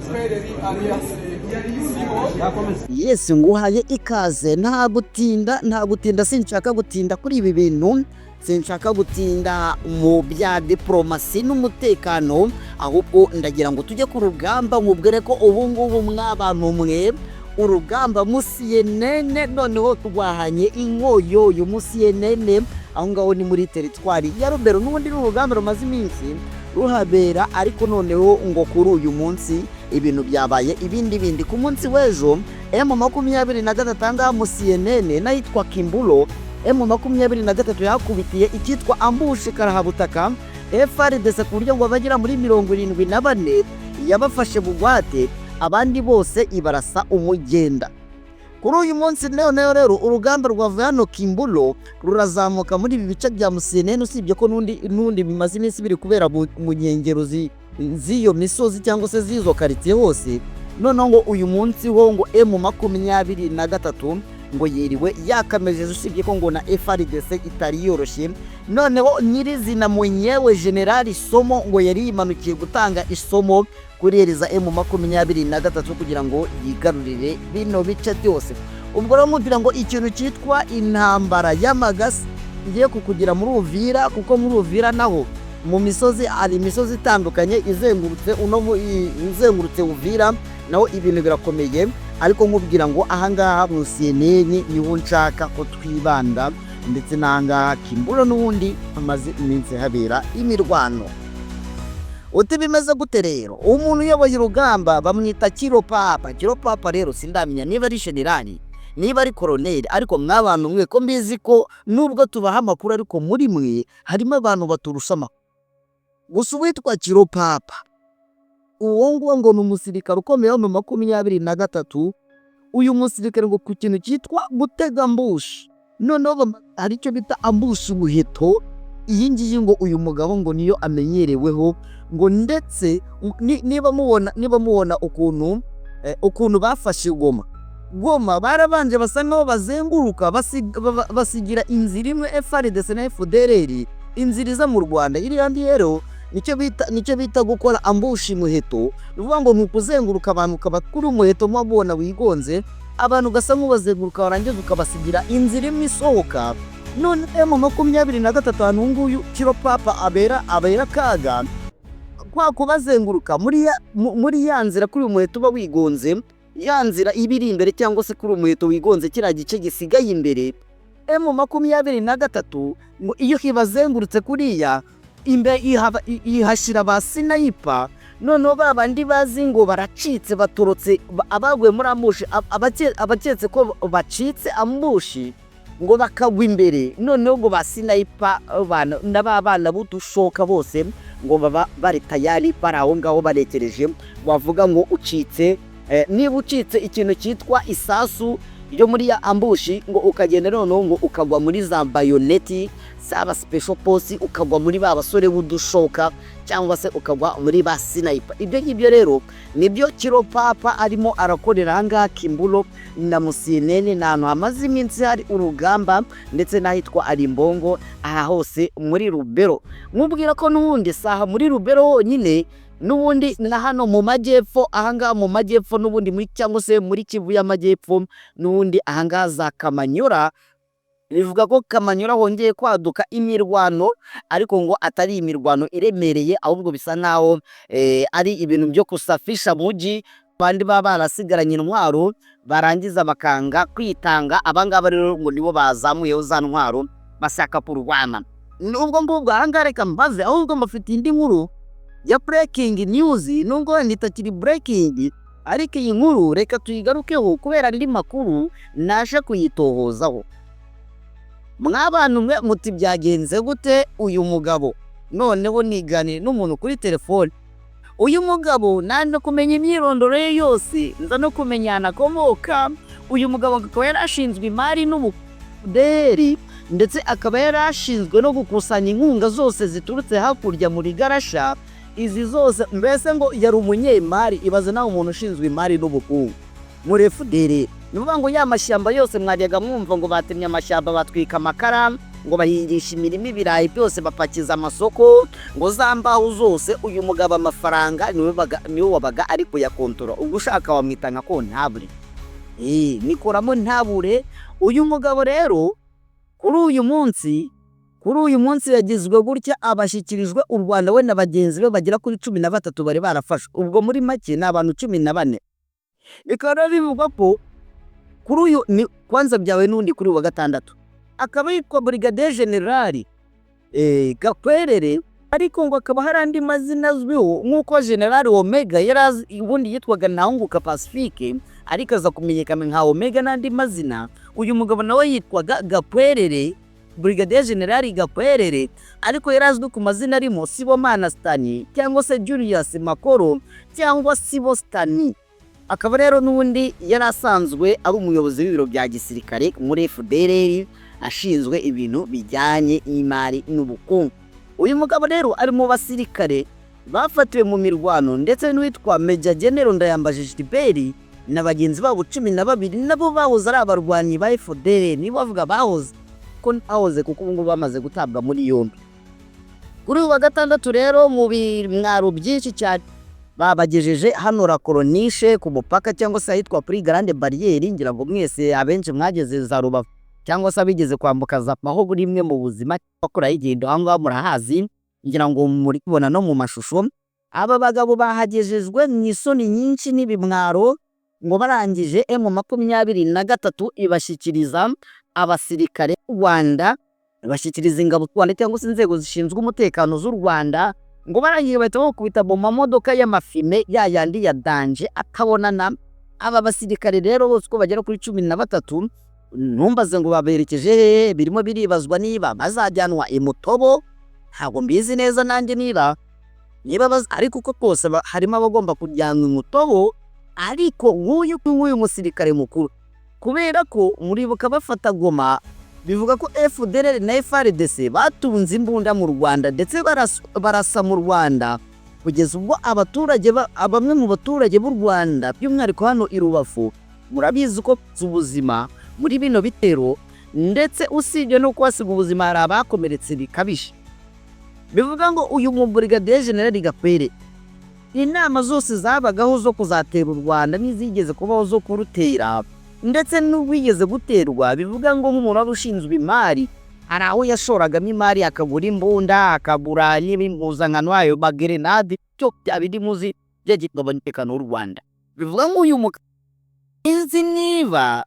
Kwereri alias Sibo. Yes, nguhaye ikaze. Nta gutinda, nta gutinda, sinshaka gutinda kuri ibi bintu, sinshaka gutinda mu bya diporomasi n'umutekano, ahubwo ndagira ngo tujye ku rugamba, nkubwire ko ubu ngubu mw'abantu mwe, urugamba Musienene noneho rwahanye inkoyoyo. Musienene aho ngaho ni muri teritwari ya Rubero. N'ubundi ni urugamba rumaze iminsi ruhabera, ariko noneho ngo kuri uyu munsi ibintu byabaye ibindi bindi. Ku munsi w'ejo M23 ahangaha Musienene n'ahitwa Kimbulo, M23 yakubitiye icyitwa ambush karahabutaka FARDC, ku buryo ngo abagera muri 74 yabafashe bugwate, abandi bose ibarasa umugenda. Kuri uyu munsi noneho rero urugamba rwavuye hano Kimbulo rurazamuka muri ibi bice bya Musienene, usibye ko n'undi bimaze iminsi biri kubera mu nkengero z'iyo misozi cyangwa se z'izo karitsiye hose. Noneho ngo uyu munsi wo ngo M23 ngo yiriwe yakamejeje, usibye ko ngo na FARDC itari yoroshye. Noneho nyirizina mwenyewe Generali Somo ngo yari yimanukiye gutanga isomo kuri eriza M23 kugira ngo yigarurire bino bice byose. Ubwo rero mubwira ngo ikintu cyitwa intambara y'amagasi igiye kukugira muri Uvira, kuko muri Uvira naho mu misozi hari imisozi itandukanye izengurutse uno izengurutse Uvira, naho ibintu birakomeye. Ariko nkubwira ngo ahangaha Musienene niho nshaka ko twibanda, ndetse n'ahangaha Kimbura n'ubundi hamaze iminsi habera imirwano. Uti bimeze gute rero? Umuntu uyoboye urugamba bamwita Kiro Papa. Kiro Papa rero sindamenya niba ari generali, niba ari koroneri, ariko mw'abantu mwe, ko mbizi ko nubwo tubaha amakuru, ariko muri mwe harimo abantu baturusha amakuru. Gusa uwitwa Kiro Papa uwo nguwo ngo ni umusirikare ukomeye wo mu 23. Uyu musirikare ngo ku kintu cyitwa gutega ambush, noneho hari icyo bita ambush umuheto, iyi ngiyi ngo uyu mugabo ngo niyo amenyereweho. Ngo ndetse niba mubona ukuntu bafashe Goma, Goma barabanje basa nkaho bazenguruka, basigira inzira imwe FARDC na FDLR, inzira iza mu Rwanda. Iriya ndi rero nicyo bita gukora ambush muheto. Ni ukuvuga ngo ni ukuzenguruka abantu, ukaba kuri umuheto mubona wigonze abantu, ugasa nk'ubazenguruka, warangiza ukabasigira inzira imwe isohoka. None M23, ahantu nguyu Kiro Papa abera kaga kwa kubazenguruka muri ya nzira, kuri uyu muheto uba wigonze, ya nzira iba iri imbere, cyangwa se kuri uyu muheto wigonze kiriya gice gisigaye imbere. M23 ngo iyo ibazengurutse kuriya imbe ihashyira ba sniper. Noneho ba bandi bazi ngo baracitse, batorotse, abaguye muri ambush, abaketse ko bacitse ambush, ngo bakagwa imbere. Noneho ngo ba sniper na ba bana b'udushoka bose ngo baba bari tayari, bari aho ngaho barekereje. Wavuga ngo ucitse, niba ucitse ikintu cyitwa isasu ryo muri ya ambush, ngo ukagenda noneho ngo ukagwa muri za baïonnette zaba special force, ukagwa muri ba basore b'udushoka, cyangwa se ukagwa muri ba sniper. Ibyo ngibyo rero nibyo Kiro Papa arimo arakorera ahangaha Kimbulo na Musienene, ni ahantu hamaze iminsi hari urugamba, ndetse n'ahitwa Arimbongo, aha hose muri Rubero. Nkubwira ko n'ubundi saha muri Rubero honyine, n'ubundi na hano mu majyepfo, ahangaha mu majyepfo n'ubundi muri, cyangwa se muri Kivu y'Amajyepfo, n'ubundi ahangaha za Kamanyura. Bivuga ko Kamanyura hongeye kwaduka imirwano, ariko ngo atari imirwano iremereye, ahubwo bisa nkaho ari ibintu byo kusafisha muji. Bandi baba barasigaranye intwaro barangiza bakanga kwitanga, abangaba rero ngo nibo bazamuyeho za ntwaro bashaka kurwana. Nubwo ngubwo ahangaha reka mbaze, ahubwo mbafitiye indi nkuru ya breaking news, nubwo wenda itakiri breaking, ariko iyi nkuru reka tuyigarukeho kubera andi makuru naje kuyitohozaho. Mw'abantu mwe, muti byagenze gute? Uyu mugabo noneho niganire n'umuntu kuri telefone. Uyu mugabo naje kumenya imyirondoro ye yose, nza no kumenya ahantu akomoka. Uyu mugabo akaba yari ashinzwe imari n'ubuderi, ndetse akaba yari ashinzwe no gukusanya inkunga zose ziturutse hakurya muri Garasha izi zose. Mbese ngo yari umunyemari. Ibaze nawe, umuntu ushinzwe imari n'ubukungu muri FDLR. Ni ukuvuga ngo ya mashyamba yose mwajyaga mwumva ngo batemye amashyamba, batwika amakara. Ngo bahingisha imirima ibirayi byose, bapakiza amasoko, ngo za mbaho zose. Uyu mugabo amafaranga niwe wabaga ari kuyakontora. Ubwo ushaka wamwita nka comptable, nikoramo ntabure. Uyu mugabo rero kuri uyu munsi yagizwe gutya, abashyikirijwe u Rwanda, we na bagenzi be bagera kuri 13 bari barafashwe. Ubwo muri make ni abantu 14. Bikaba rero bivugwa ko kuri uyu ni kwanza byawe n'undi kuri uyu wa gatandatu, akaba yitwa Brigadier General Gakwerere, ariko ngo akaba hari andi mazina azwiho, nk'uko General Omega yari ubundi yitwaga Ntahunguka Pacifique, ariko aza kumenyekana nka Omega n'andi mazina. Uyu mugabo nawe yitwaga Gakwerere, Brigadier General Gakwerere, ariko yari azwi ku mazina arimo Sibomana Stani cyangwa se Julius Makoro cyangwa Sibo Stani. Akaba rero n'ubundi yari asanzwe ari umuyobozi w'ibiro bya gisirikare muri FDLR, ashinzwe ibintu bijyanye n'imari n'ubukungu. Uyu mugabo rero ari mu basirikare bafatiwe mu mirwano, ndetse n'uwitwa Major General Ndayambaje Gilbert na bagenzi babo 12, nabo bahoze ari abarwanyi ba FDLR. Nibo bavuga bahoze ko bahoze, kuko ubu ngubu bamaze gutabwa muri yombi. Kuri uyu wa gatandatu rero, mu bimwaro byinshi cyane, babagejeje hano La Corniche ku mupaka, cyangwa se ahitwa kuri Grande Barrière. Ngira ngo mwese abenshi mwageze za Rubavu cyangwa se abigeze kwambuka za Mahogo rimwe mu buzima bakora ingendo, aho ngaho murahazi, ngira ngo muri kubona no mu mashusho. Aba bagabo bahagejejwe mu isoni nyinshi n'ibimwaro, ngo barangije M23 ibashyikiriza abasirikare b'u Rwanda, ibashyikiriza ingabo z'u Rwanda cyangwa se inzego zishinzwe umutekano z'u Rwanda. Ngo barangije bahita bakubita mu mamodoka y'amafime ya yandi ya danger akabonana. Aba basirikare rero bose uko bagera kuri 13, ntumbaze ngo baberekeje hehe. Birimo biribazwa niba bazajyanwa i Mutobo, ntabwo mbizi neza nanjye niba ariko uko kose harimo abagomba kujyanwa i Mutobo. Ariko nk'uyu musirikare mukuru, kubera ko muribuka bafata Goma, bivuga ko FDLR na FARDC batunze imbunda mu Rwanda, ndetse barasa mu Rwanda kugeza ubwo abaturage bamwe mu baturage b'u Rwanda, by'umwihariko hano i Rubavu, murabizi ko ubuzima muri bino bitero, ndetse usibye no kuhasiga ubuzima, hari abakomeretse bikabije. Bivuga ngo uyu mu Brigadier General Gakwere, inama zose zabagaho zo kuzatera u Rwanda n'izigeze kubaho zo kurutera, ndetse n'ubwigeze guterwa, bivuga ngo nk'umuntu wari ushinzwe imari, hari aho yashoragamo imari, akagura imbunda, akagura n'impuzankano, ayo magerenade, byo bya bindi muzi byagirwa umutekano w'u Rwanda. Bivuga ngo uyu mugabo, sinzi niba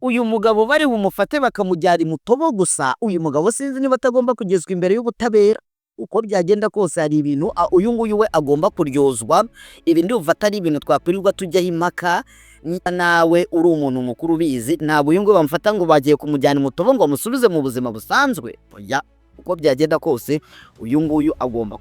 uyu mugabo bari bumufate bakamujyana i Mutobo. Gusa uyu mugabo sinzi niba atagomba kugezwa imbere y'ubutabera. Uko byagenda kose, hari ibintu uyu nguyu we agomba kuryozwa. Ibi ndumva atari ibintu twakwirirwa tujyaho impaka. Niba nawe uri umuntu mukuru ubizi, ntabwo uyu nguyu bamufata ngo bagiye kumujyana i Mutobo ngo bamusubize mu buzima busanzwe. Oya, uko byagenda kose uyu nguyu agomba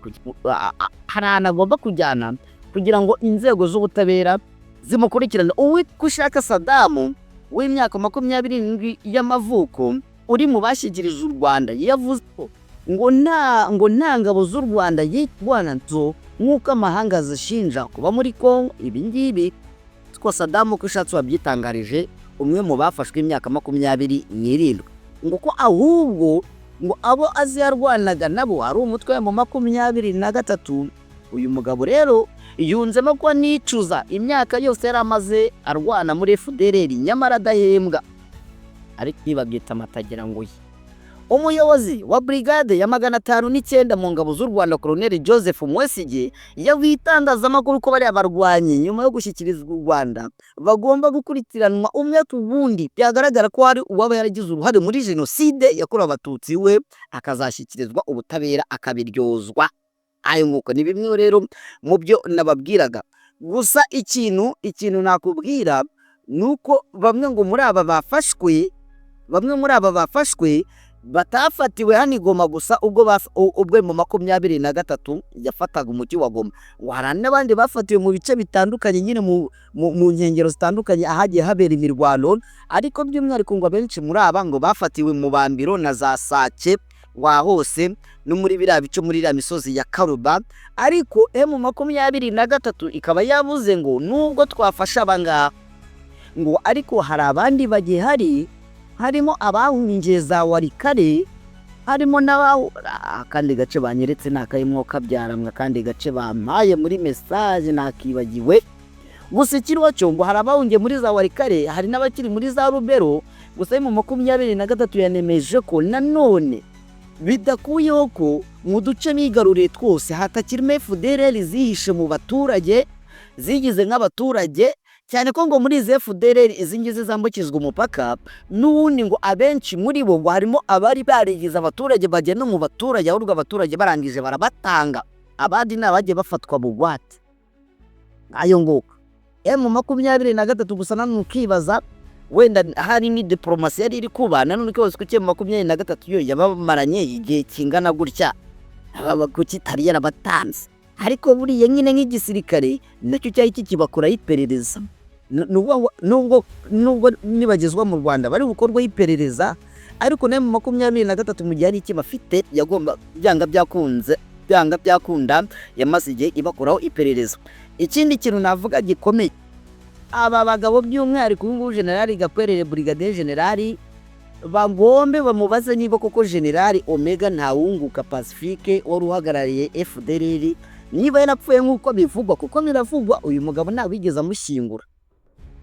hari ahantu agomba kujyana kugira ngo inzego z'ubutabera zimukurikirane. Uwitwa Ushaka Sadamu w'imyaka 27 y'amavuko, uri mu bashyikirije u Rwanda, yavuze ko ngo nta ngabo z'u Rwanda yitwana nazo nk'uko amahanga azishinja kuba muri Congo. Ibi ngibi two Sadamu ko ushatse wabyitangarije, umwe mu bafashwe imyaka 27, ngo ko ahubwo ngo abo azi yarwanaga nabo ari umutwe mu 23. Uyu mugabo rero yunzemo ko nicuza imyaka yose yari amaze arwana muri FDLR nyamara adahembwa, ariko babyita amatagira ngo ye. Umuyobozi wa brigade ya 509 mu ngabo z'u Rwanda, Colonel Joseph Mwesige, yabwiye itangazamakuru ko bariya barwanyi nyuma yo gushyikirizwa u Rwanda bagomba gukurikiranwa umwe ku wundi, byagaragara ko hari uwaba yaragize uruhare muri jenoside yakorewe Abatutsi, we akazashyikirizwa ubutabera akabiryozwa. Ayo nguko ni bimwe rero mu byo nababwiraga. Gusa ikintu nakubwira ni uko bamwe muri aba bafashwe batafatiwe hano i Goma gusa ubwo mu 23 yafataga umujyi wa Goma. Ngo hari n'abandi bafatiwe mu bice bitandukanye nyine, mu nkengero zitandukanye ahagiye habera imirwano, ariko by'umwihariko ngo abenshi muri aba ngo bafatiwe mu Bambiro na za Sake wa hose no muri biriya bice, muri iriya misozi ya Karuba. Ariko M23 ikaba yavuze ngo nubwo twafashe aba ngaba, ngo ariko hari abandi bagihari, harimo abahungiye za Walikale. Harimo n'abahu akandi gace banyeretse ni akayimwo kabyaramwe, akandi gace bampaye muri message nakibagiwe. Gusa ikiriho cyo ngo hari abahungiye muri za Walikale, hari n'abakiri muri za Lubero. Gusa M23 yanemeje ko nanone bidakuyeho ko mu duce bigaruriye twose hatakirimo FDLR zihishe mu baturage, zigize nk'abaturage, cyane ko ngo muri izi FDLR, izi ngizi zambukizwa umupaka, n'ubundi ngo abenshi muri bo ngo harimo abari barigize abaturage, bagenda mu baturage, ahubwo abaturage barangije barabatanga, abandi ni abagiye bafatwa bugwate. Ayo nguko M23. Gusa nanone ukibaza wenda hari ni diporomasi yari iri kuba, nanone ukibaza kuki M23 yo yabamaranye igihe kingana gutya, kuki itari yarabatanze? Ariko buriya nyine nk'igisirikare nacyo cyari kikibakoraho iperereza. Nubwo nibagezwa mu Rwanda bari bukorwaho iperereza, ariko nayo M23 mu gihe hari icyo bafite yagomba, byanga byakunze, byanga byakunda, yamaze igihe ibakoraho iperereza. Ikindi kintu navuga gikomeye, aba bagabo by'umwihariko uyu nguyu Generali Gakwerere, Brigadier General, bagombe bamubaze niba koko Generali Omega Ntawunguka Pacifique wari uhagarariye FDLR niba yarapfuye nk'uko bivugwa, kuko biravugwa uyu mugabo ntawigeze amushyingura.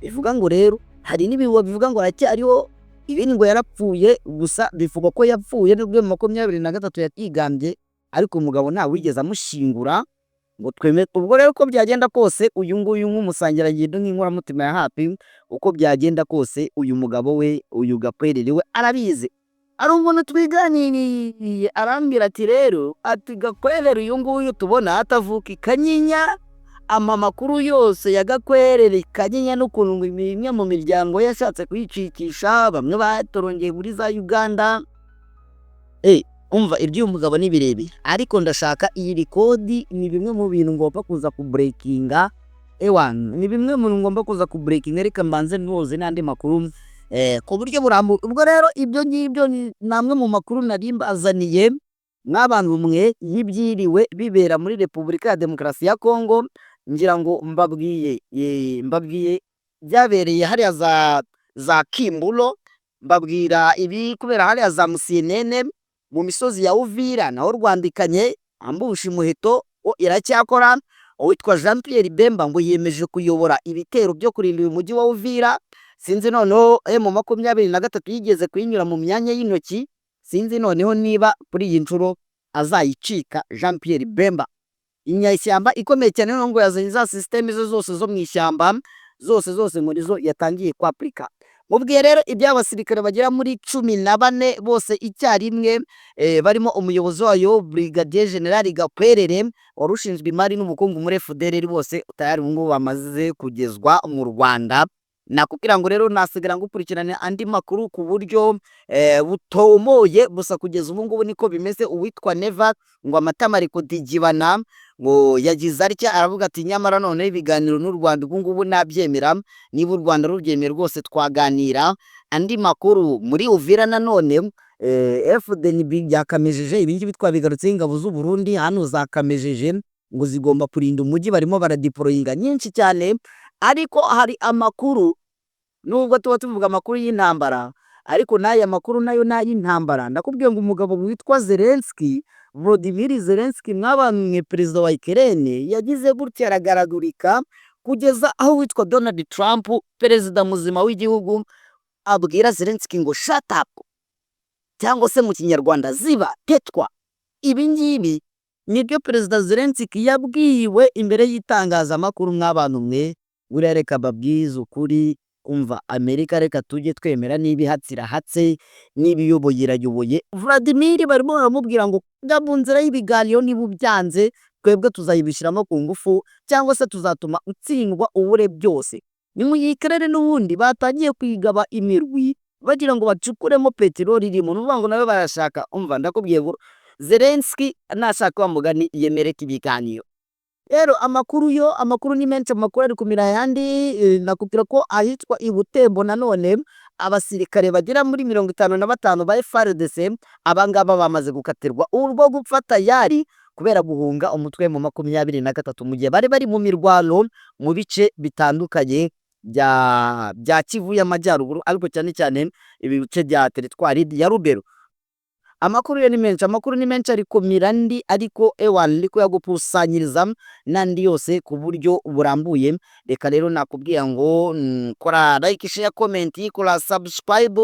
Bivuga ngo rero hari n'ibihuha bivuga ngo aracyariho, ibindi ngo yarapfuye. Gusa bivugwa ko yapfuye nubwo 23 yatigambye, ariko umugabo ntawigeze amushyingura ngo twemere. Ubwo rero uko byagenda kose, uyu nguyu nk'umusangirangendo, nk'inkoramutima ya hafi, uko byagenda kose uyu mugabo we, uyu Gakwerere we, arabizi. Hari umuntu twiganiriye arambwira ati rero, ati Gakwerere uyu nguyu tubona atavuka i Kanyinya, ama makuru yose ya Gakwerere Kanyinya n'ukuntu imwe mu miryango ye yashatse kuyicikisha, bamwe batorongeye muri za Uganda. Umva, iby'uyu mugabo ni birebire, ariko ndashaka iyi record. Ni bimwe mu bintu ngomba kuza kubreakinga. Ewana, ni bimwe mu bintu ngomba kuza kubreakinga. Reka mbanze ntuze n'andi makuru ku buryo burambuye. Ubwo rero ibyo ngibyo ni amwe mu makuru nari mbazaniye mw'abantu mwe y'ibyiriwe bibera muri Repubulika ya Demokarasi ya Kongo. Ngira ngo mbabwiye byabereye hariya za Kimburo, mbabwira ibi kubera hariya za Musienene mu misozi ya Uvira, naho rwambikanye ambusha umuheto iracyakora. Uwitwa Jean Pierre Bemba ngo yiyemeje kuyobora ibitero byo kurinda uyu mujyi wa Uvira. Sinzi noneho M23 yigeze kuyinyura mu myanya y'intoki, sinzi noneho niba kuri iyi nshuro azayicika. Jean Pierre Bemba, inyeshyamba ikomeye cyane, noneho ngo yazanye za système ze zose zo mu ishyamba, zose zose ngo nizo yatangiye kwapurika. Mubwiye rero iby'abasirikare bagera muri 14 bose icyarimwe, barimo umuyobozi wayo Brigadier General Gakwerere wari ushinzwe imari n'ubukungu muri FDLR, bose tayari ubu ngubu bamaze kugezwa mu Rwanda. Nakubwira ngo rero nasigara ngukurikirane andi makuru ku buryo butomoye. Gusa kugeza ubu ngubu niko bimeze. Uwitwa Neva ngo amatama ari kudigibana, ngo yagize atya aravuga ati nyamara noneho ibiganiro n'u Rwanda ubu ngubu nabyemera, niba u Rwanda rubyemeye rwose twaganira. Andi makuru muri Uvira nanone, FDNB yakamejeje, ibi ngibi twabigarutseho, ingabo z'u Burundi hano zakamejeje ngo zigomba kurinda umujyi, barimo baradeployinga nyinshi cyane. Ariko hari amakuru, nubwo tuba tuvuga amakuru y'intambara, ariko n'aya makuru nayo ni ay'intambara. Ndakubwiye ngo umugabo witwa Zelensky, Volodymyr Zelensky mwabamwe, perezida wa Ukraine, yagize gutya aragaragurika kugeza aho witwa Donald Trump, perezida muzima w'igihugu, abwira Zelensky ngo "Shut up", cyangwa se mu Kinyarwanda "Ziba, tetwa". Ibi ngibi nibyo perezida Zelensky yabwiwe imbere y'itangazamakuru. Mw'abantu mwe, buriya reka babwize ukuri, umva, Amerika reka tujye twemera niba ihatse irahatse, niba iyoboye irayoboye. Vladimir barimo baramubwira ngo jya mu nzira y'ibiganiro, niba ubyanze twebwe tuzayibishyiramo ku ngufu cyangwa se tuzatuma utsindwa ubure byose. Ni mu gihe Ukraine n'ubundi batangiye kwigaba imirwi bagira ngo bacukuremo peteroli irimo, ni ukuvuga ngo nawe barashaka. Umva, ndakubwiye ngo Zelensky nashaka wa mugani yemereka ibiganiro. Rero amakuru yo, amakuru ni menshi, amakuru ari kumira ayandi. Nakubwira ko ahitwa i Butembo nanone abasirikare bagera muri 55 ba FARDC, abangaba bamaze gukatirwa urwo gupfa tayari kubera guhunga umutwe M23 mu gihe bari bari mu mirwano mu bice bitandukanye bya Kivu y'Amajyaruguru, ariko cyane cyane ibi bice bya teritwari ya Lubero. Amakuru yo ni menshi, amakuru ni menshi, ariko mirandi, ariko ewana ndi kuyagukusanyiriza n'andi yose ku buryo burambuye. Reka rero nakubwira ngo kora like, share, comment, kora subscribe,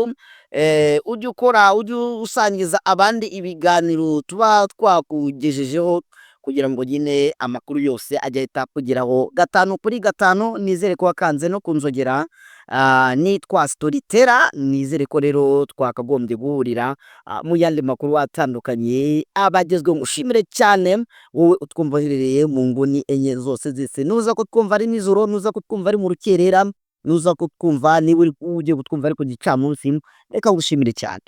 ujye ukora, ujye usangiza abandi ibiganiro tuba twakugejejeho kugira ngo nyine amakuru yose ajye ahita akugeraho gatanu kuri gatanu. Nizere ko wakanze no kunzogera. Nitwa Storyteller. Nizere ko rero twakagombye guhurira mu yandi makuru atandukanye abagezweho. Ngushimire cyane wowe utwumva uherereye mu nguni enye zose z'isi. Nuza kutwumva ari nijoro, nuza kutwumva ari mu rukerera, nuza kutwumva niba uri ugiye kutwumva ari ku gicamunsi, reka ngushimire cyane.